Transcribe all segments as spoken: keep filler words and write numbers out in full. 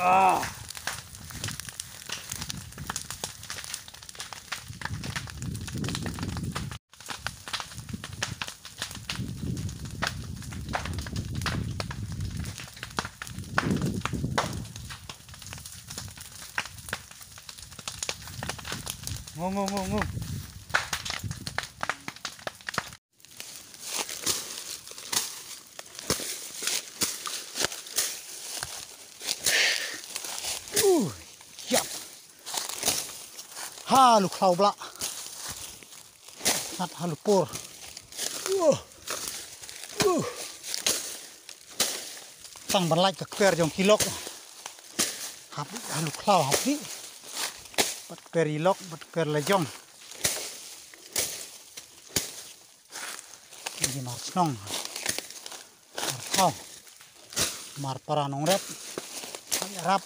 Ah. Ngo, ngo, ngo, ngo. Uh, yap. Ha, lu khlaw bla. Ngat ha lu por. Uh. Uh. Tang ban lait ka kper jong ki lok. Hap ha lu khlaw hap ki. Bad kper i lok, bad kper la jong. Ki mar chnong. Mar thaw. Mar para nongrep. Ai rap.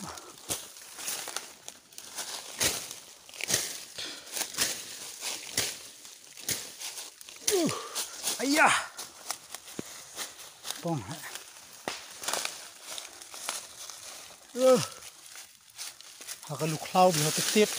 Uh, aya. Pong. Uh. Ha ka lu khlaw di ha tip tip.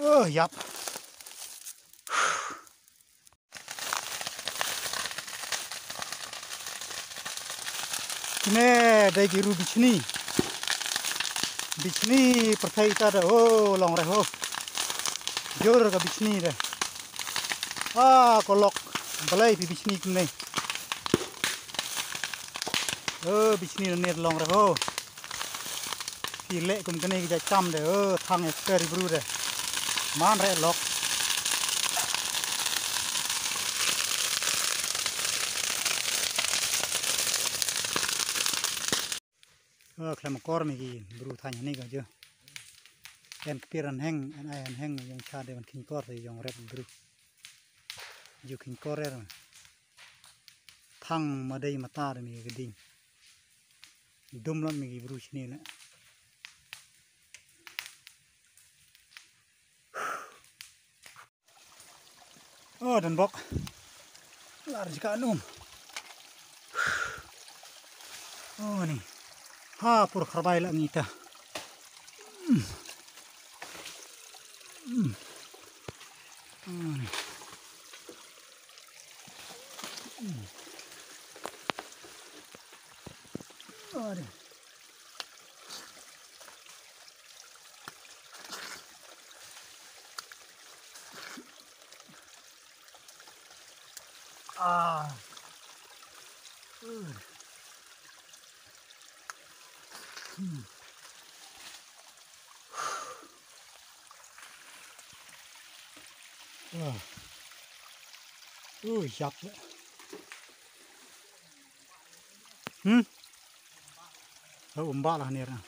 Oh, yap. Kine dei ki ru bichni. Bichni pyrthei ita da, oh, long re ho. Jur ka bichni de. Ah, ko lok. Balei phi bichni kumne. Oh, bichni ne long re ho. Phi leh kum kane ki jait kam de, oh, thang ekper i bru de. Man re lok. Oh, khlem kor me ki bru thang ne ka jo. En kpir an heng, en ai an heng, jong cha de ban khing kor te jong rep bru. Ju khing kor re. Thang ma dei mata de me ki ding. Dum lam me ki bru chni le. Oh, dan bok. Lar jika num. Oh, ni. Ha, pur kharbai la ngita. Hmm. Hmm. Oh, ni. Hmm. Oh, ni. Ah. Uh. Hmm. Ah. Uh, yap. Hmm? Oh, umbak lah ni ra.